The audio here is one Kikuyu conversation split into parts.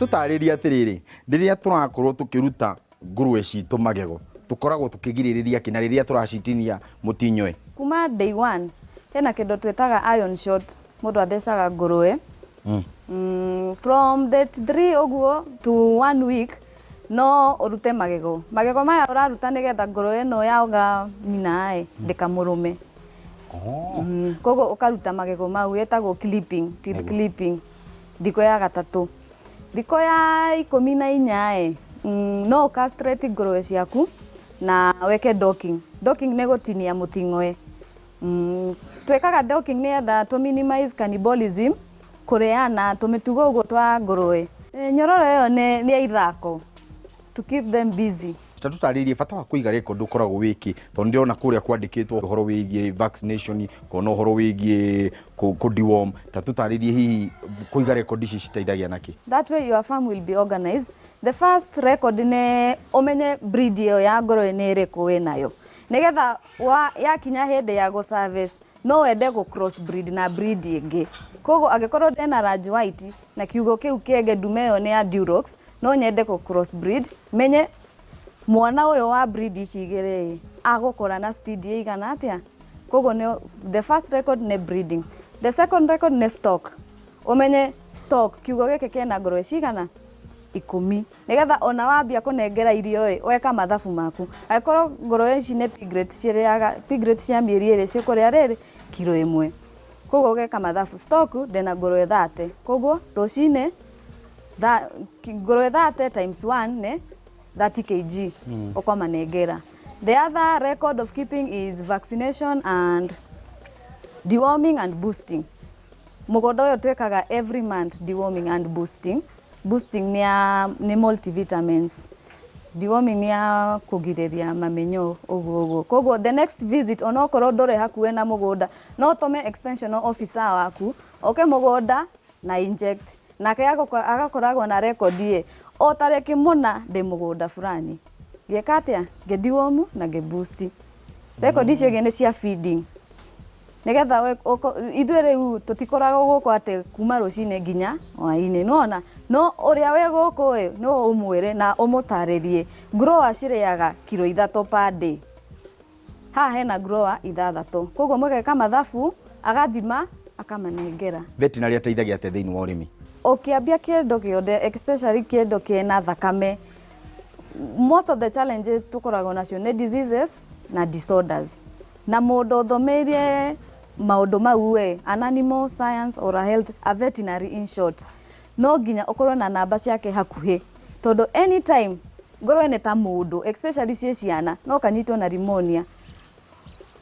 Tũtarĩrie atĩrĩrĩ, rĩrĩa tũrakorwo tũkĩruta ngũrwe citũ magego, tũkoragwo tũkĩgirĩrĩria kĩ, na rĩrĩa tũracitinia mũtinyo ĩ? Kuma day one hena kĩndũ twĩtaga iron shot, mũndũ athecaga ngũrwe from date 3 ũguo to one week no ũrute magego. Magego maya ũraruta nĩgetha ngũrwe ĩno yaga nyina ĩ ndĩkamũrũme. Koguo ũkaruta magego mau, ĩtagwo clipping, teeth clipping, thikũ ya gatatũ. Thikũ ya 14 ĩ, no ũ castrate ngũrwe ciaku na wĩke docking. Docking nĩ gũtinia mũting'oe. Twĩkaga docking nĩgetha tũ minimize cannibalism, kũrĩana tũmĩtugo ũguo twa ngũrwe. Nyororo ĩyo nĩ ya ithako, to keep them busy. Ta tũtarĩrie bata wa kũiga record ũkoragwo wĩkĩ, tondũ ndĩrona kũrĩa kwandĩkĩtwo ũhoro wĩgiĩ vaccination, kona ũhoro wĩgiĩ kũ deworm. Ta tũtarĩrie, hihi kũiga record ici citeithagia nakĩ? That way your farm will be organized. The first record nĩ ũmenye breed ĩyo ya ngũrwe nĩ ĩrĩkũ wĩnayo, nĩgetha wa yakinya hĩndĩ ya gũ service no wende gũ cross breed na breed ĩngĩ. Koguo angĩkorwo ndĩna Large White na kiugo kĩu kĩngĩ ndume ĩyo nĩ ya Durocs, no nyende gũ cross breed, menye mwana ũyũ wa breed ici igĩrĩ agũkũra na speed ĩigana atĩa. Koguo nĩ the first record nĩ breeding. The second record nĩ stock, ũmenye stock kiugo gĩkĩ kĩna ngũrwe cigana, 10, nĩgetha ona wambia kũnengera irio ĩ, weka mathabu maku. Angĩkorwo ngũrwe ici nĩ piglet, cirĩaga piglet cia mĩeri 2, cikũrĩa rĩrĩ kiro 1. Koguo ũgeka mathabu, stock ndĩna ngũrwe 30, koguo rũcinĩ ngũrwe 30 times 1 nĩ 30 kg ũkamanengera. The other record of keeping is vaccination and deworming and boosting. Mũgũnda ũyũ twĩkaga every month deworming and boosting. Boosting nĩ ya nĩ multivitamins, deworming nĩ ya kũgirĩrĩria mamĩnyoo ũguo ũguo. Koguo the next visit, onokorwo ndũrĩ hakuhĩ na mũgũnda, no ũtũme extension officer waku oke mũgũnda na inject, nake agakoragwo na record ĩ, o tarĩki mũna ndĩ mũgũnda fulani, ngĩka atĩa, ngĩ deworm na ngĩ boost. Record icio ingĩ nĩ cia feeding, nĩgetha ithuĩ rĩu tũtikoragwo gũkũ atĩ kuma rũcinĩ nginya hwaĩ-inĩ, nĩwona? No ũrĩa wĩ gũkũ ĩ, no ũmwĩre na ũmũtarĩrie grower cirĩaga kiro 3 per day, haha hena grower ithathatũ, koguo mũgeka mathabu, agathima, akamanengera. Veterinary ateithagia atĩa thĩinĩ wa ũrĩmi? Ũkĩambia kĩndũ gĩothe, especially kĩndũ kĩna thakame, most of the challenges tũkoragwo nacio nĩ diseases na disorders, na mũndũ ũthomeire maũndũ mau ĩ, an animal science or a health, a veterinary in short, no nginya ũkorwo na namba ciake hakuhĩ, tondũ anytime ngũrwe nĩ ta mũndũ, especially ciĩ ciana, no kanyitwo na pneumonia,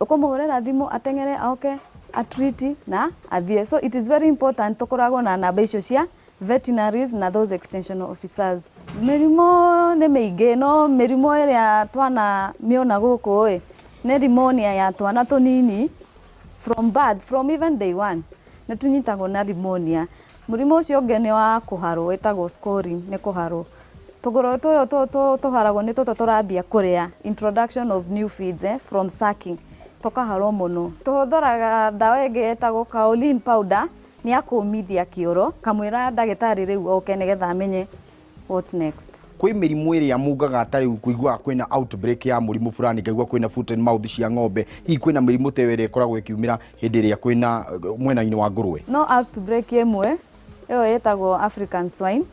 ũkũmũhũrĩra thimũ ateng'ere oke atreat na athiĩ. So it is very important tũkoragwo na namba icio cia veterinaries na those extension officers. Mĩrimũ nĩ mĩingĩ, no mĩrimũ ĩrĩa twana mĩona gũkũ ĩ nĩ pneumonia ya twana tũnini from birth, from even day one nĩ tũnyitagwo na pneumonia. Mũrimũ ũcio ũngĩ nĩ wa kũharwo, wĩtagwo scoring, nĩ kũharwo. Tũgũrũ tũrĩa tũharagwo nĩ tũtũ tũrambia kũrĩa, introduction of new feeds, from sucking, tũkaharwo mũno. Tũhũthĩraga ndawa ĩngĩ ĩtagwo kaolin powder, nĩ ya kũmithia kĩoro kamwĩra ndagĩtarĩ rĩu oke nĩgetha amenye what's next. Kwĩ mĩrimũ ĩrĩa mugaga ta rĩu kũiguaga kwĩna outbreak ya mũrimũ fulani, ngaigua kwĩna foot and mouth cia ng'ombe, hihi kwĩna mĩrimũ ta ĩyo ĩrĩa ĩkoragwo ĩkiumĩra hĩndĩ ĩrĩa kwĩna mwena-inĩ wa ngũrwe? No outbreak ĩmwe ĩyo ĩtagwo African swine,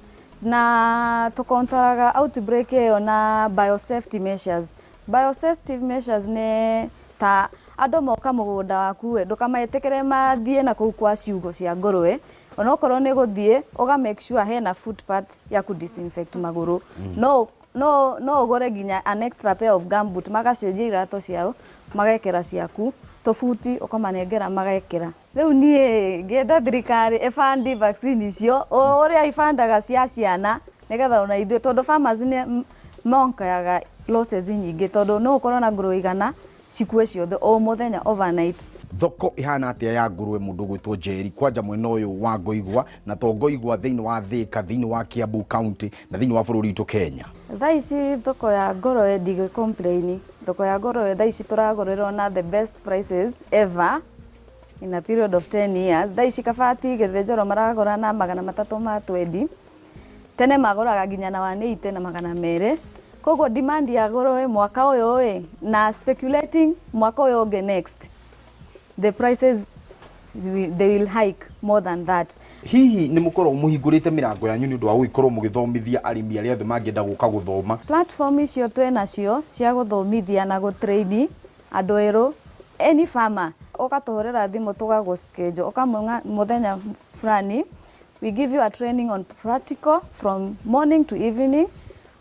na tũkontaraga outbreak ĩyo na biosafety measures. Biosafety measures nĩ ta andũ moka mũgũnda waku we, ndũkametĩkĩre mathiĩ na kũu kwa ciugũ cia ngũrwe. Onokorwo nĩ gũthiĩ, ũga make sure hena footpath ya ku disinfect magũrũ. No ũgũre nginya an extra pair of gumboot, magacenjia iratũ ciao magekĩra ciaku, tũbuti ũkamanengera magekĩra. Rĩu niĩ ngĩenda thirikari ĩbandi vaccine icio o ũrĩa ibandaga cia ciana, nĩgetha ona ithuĩ, tondũ farmers nĩ monkayaga losses nyingĩ, tondũ no ũkorwo na ngũrwe 100 cikue ciothe o mũthenya overnight. Thoko ihana atia ya ngũrwe, mũndũ ũgwĩtwo Njeri, kwanja mwena ũyũ wa Ngoigwa, na to Ngoigwa, thĩinĩ wa Thĩka, thĩinĩ wa Kiambu County na thĩinĩ wa bũrũri witũ Kenya? Thaa ici thoko ya ngũrwe ndigĩ complain. Thoko ya ngũrwe thaa ici tũragũrĩrwo na the best prices ever in a period of 10 years. Thaa ici kabati gĩthĩnjĩro maragũra na 320. Tene magũraga nginya na 180 na 200. Koguo demand ya goro ĩ mwaka ũyũ ĩ na speculating mwaka ũyũ ũngĩ next, the prices they will hike more than that. Hihi nĩ mũkoragwo mũhingũrĩte mĩrango yanyu nĩ ũndũ wa gũgĩkorwo mũgĩthomithia arĩmi arĩa othe mangĩenda gũka gũthoma? Platform icio twĩ nacio cia gũthomithia na gũtrain andũ erũ, any farmer ũgatũhũrĩra thimũ, tũgagũ schedule, ũkamũnga mũthenya fulani, we give you a training on practical from morning to evening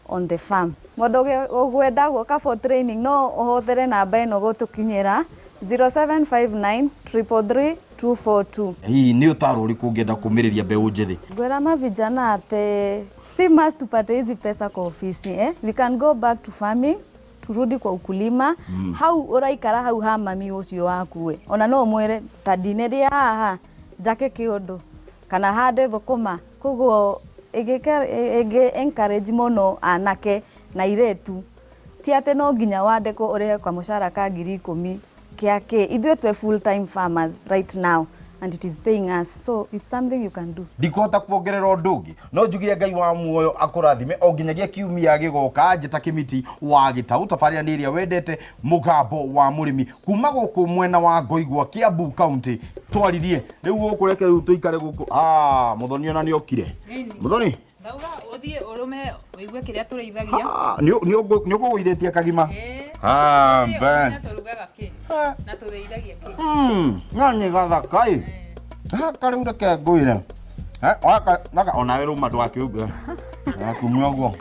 on the farm. Mũndũ ũgwenda gũka for training no ũhũthĩre namba ĩno gũtũkinyĩra, 0759 333 242. Hihi nĩ ũtaro ũrĩkũ ũngĩenda kũmĩrĩria mbeũ njĩthĩ? Ngwĩra mavijana atĩ si must tupate hizi pesa kwa ofisi, eh? We can go back to farming, turudi kwa ukulima. Hau ũraikara hau ha mami ũcio waku we, ona no ũmwĩre ta ndinĩria haha njake kĩũndũ kana hande thũkũma. Koguo ĩngĩ encourage mũno anake na irĩtu, ti atĩ no nginya wandĩkwo ũrĩhe kamũcara ka 10,000 kĩa kĩ. Ithuĩ twĩ full time farmers right now and it is paying us, so it's something you can do. Ndikũhota kuongerera ũndũ ũngĩ, no njugire Ngai wa muoyo akũrathime o nginyagia kiumia gĩgoka. Njĩta Kĩmiti wa Gĩtaũ, tabarĩra nĩ ĩrĩa wendete, Mũgambo wa Mũrĩmi, kuma gũkũ mwena wa Ngoigwa, Kiambu County. Twaririe rĩu gũkũ, reke rĩu tũikare gũkũ. Ah, Mũthoni ona nĩ okire. Mũthoni. Ndauga ũthiĩ ũrũme ũigue kĩrĩa tũrĩithagia. Ah, nĩ ũkũgũithĩtie kagima. Ĩĩ. Ah, Ũthiĩ bas. ũmenye tũrugaga kĩ na tũrĩithagia kĩ. No nĩ gathaka ĩ. Gaka rĩu reke ngwĩre. Eh, waka gaka onawe rũma ndwakĩũnga. Gakumia ũguo.